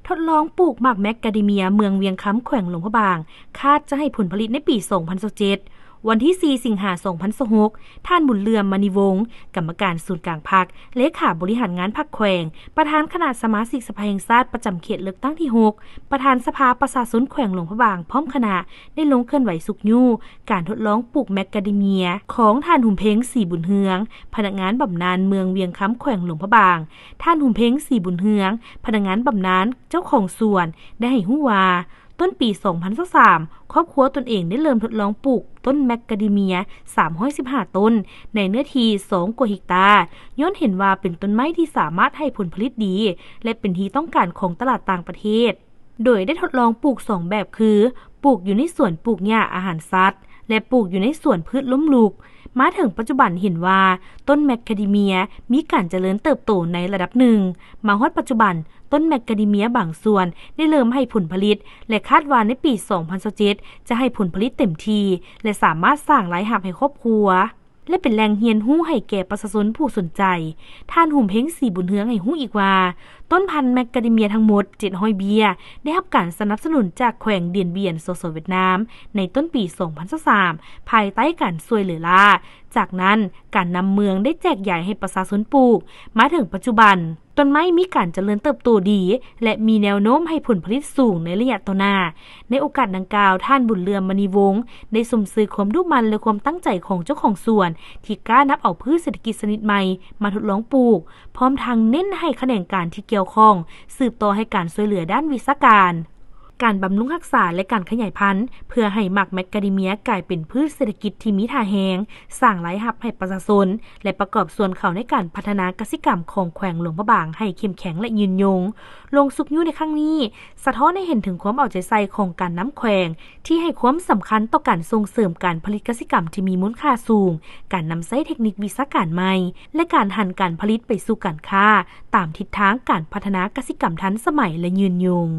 ທົດລອງປູກໝາກແມກກາເດເມຍ ເມືອງວຽງຄຳ ແຂວງຫຼວງພະບາງ ຄາດຈະໃຫ້ຜົນຜະລິດໃນປີສອງພັນຊາວເຈັດ. ວັນທີສີ່ ສິງຫາ ສອງພັນຊາວຫົກ, ທ່ານ ບຸນເຫຼືອມ ມະນີວົງ ກຳມະການສູນກາງພັກ, ເລຂາບໍລິຫານງານພັກແຂວງ, ປະທານຄະນະສະມາຊິກສະພາແຫ່ງຊາດປະຈຳເຂດເລືອກຕັ້ງທີຫົກ, ປະທານສະພາປະຊາຊົນແຂວງຫຼວງພະບາງ ພ້ອມຄະນະ ໄດ້ລົງເຄື່ອນໄຫວຊຸກຍູ້ການທົດລອງປູກແມກກາເດເມຍຂອງທ່ານ ຫຸມເພັງ ສີບຸນເຮືອງ ພະນັກງານບຳນານເມືອງວຽງຄຳ ແຂວງຫຼວງພະບາງ. ທ່ານ ຫຸມເພັງ ສີບຸນເຮືອງ ພະນັກງານບຳນານເຈົ້າຂອງສວນ ໄດ້ໃຫ້ຮູ້ວ່າ ຕົ້ນປີສອງພັນຊາວສາມ ຄອບຄົວຕົນເອງໄດ້ເລີ່ມທົດລອງປູກຕົ້ນແມກກາເດເມຍສາມຮ້ອຍສິບຫ້າຕົ້ນ ໃນເນື້ອທີ່ສອງກວ່າເຮັກຕາ, ຍ້ອນເຫັນວ່າເປັນຕົ້ນໄມ້ທີ່ສາມາດໃຫ້ຜົນຜະລິດດີ ແລະ ເປັນທີ່ຕ້ອງການຂອງຕະຫຼາດຕ່າງປະເທດ. ໂດຍໄດ້ທົດລອງປູກສອງແບບຄື ປູກຢູ່ໃນສວນປູກຫຍ້າອາຫານສັດ ແລະ ປູກຢູ່ໃນສວນພືດລົ້ມລຸກ. ມາເຖິງປັດຈຸບັນເຫັນວ່າຕົ້ນແມກກາເດເມຍມີການຈະເລີນເຕີບໂຕໃນລະດັບໜຶ່ງ. ມາຮອດປັດຈຸບັນ, ຕົ້ນແມກກາເດເມຍບາງສ່ວນໄດ້ເລີ່ມໃຫ້ຜົນຜະລິດ ແລະ ຄາດວ່າໃນປີສອງພັນຊາວເຈັດ ຈະໃຫ້ຜົນຜະລິດເຕັມທີ່ ແລະ ສາມາດສ້າງລາຍຮັບໃຫ້ຄອບຄົວ ແລະ ເປັນແຫຼ່ງຮຽນຮູ້ໃຫ້ແກ່ປະຊາຊົນຜູ້ສົນໃຈ. ທ່ານ ຫຸມເພັງ ສີບຸນເຮືອງ ໃຫ້ຮູ້ອີກວ່າ ຕົ້ນພັນແມກກາເດເມຍທັງໝົດເຈັດຮ້ອຍເບ້ຍ ໄດ້ຮັບການສະໜັບສະໜູນຈາກແຂວງດຽນບຽນ ສສ ຫວຽດນາມ ໃນຕົ້ນປີສອງພັນຊາວສາມ ພາຍໃຕ້ການຊ່ວຍເຫຼືອລ້າ. ຈາກນັ້ນ, ການນຳເມືອງໄດ້ແຈກຢາຍໃຫ້ປະຊາຊົນປູກ. ມາເຖິງປັດຈຸບັນ, ຕົ້ນໄມ້ມີການຈະເລີນເຕີບໂຕດີ ແລະ ມີແນວໂນ້ມໃຫ້ຜົນຜະລິດສູງໃນໄລຍະຕໍ່ໜ້າ. ໃນໂອກາດດັ່ງກ່າວ, ທ່ານ ບຸນເຫຼືອມ ມະນີວົງ ໄດ້ຊົມເຊີຍຄວາມດຸໝັ່ນ ແລະ ຄວາມຕັ້ງໃຈຂອງເຈົ້າຂອງສວນ ທີ່ກ້ານຳເອົາພືດເສດຖະກິດຊະນິດໃໝ່ມາທົດລອງປູກ, ພ້ອມທັງເນັ້ນໃຫ້ຂະແໜງການທີ່ກ່ຽວຂ້ອງ ສືບຕໍ່ໃຫ້ການຊ່ວຍເຫຼືອດ້ານວິຊາການ, ການບຳລຸງຮັກສາ ແລະ ການຂະຫຍາຍພັນ ເພື່ອໃຫ້ໝາກແມກກາເດເມຍກາຍເປັນພືດເສດຖະກິດທີ່ມີທ່າແຮງ, ສ້າງລາຍຮັບໃຫ້ປະຊາຊົນ ແລະ ປະກອບສ່ວນເຂົ້າໃນການພັດທະນາກະສິກຳຂອງແຂວງຫຼວງພະບາງໃຫ້ເຂັ້ມແຂງ ແລະ ຍືນຍົງ. ລົງຊຸກຍູ້ໃນຄັ້ງນີ້ ສະທ້ອນໃຫ້ເຫັນເຖິງຄວາມເອົາໃຈໃສ່ຂອງການນຳແຂວງ ທີ່ໃຫ້ຄວາມສຳຄັນຕໍ່ການສົ່ງເສີມການຜະລິດກະສິກຳທີ່ມີມູນຄ່າສູງ, ການນຳໃຊ້ເທັກນິກວິຊາການໃໝ່ ແລະ ການຫັນການຜະລິດໄປສູ່ການຄ້າ ຕາມທິດທາງການພັດທະນາກະສິກຳທັນສະໄໝ ແລະ ຍືນຍົງ.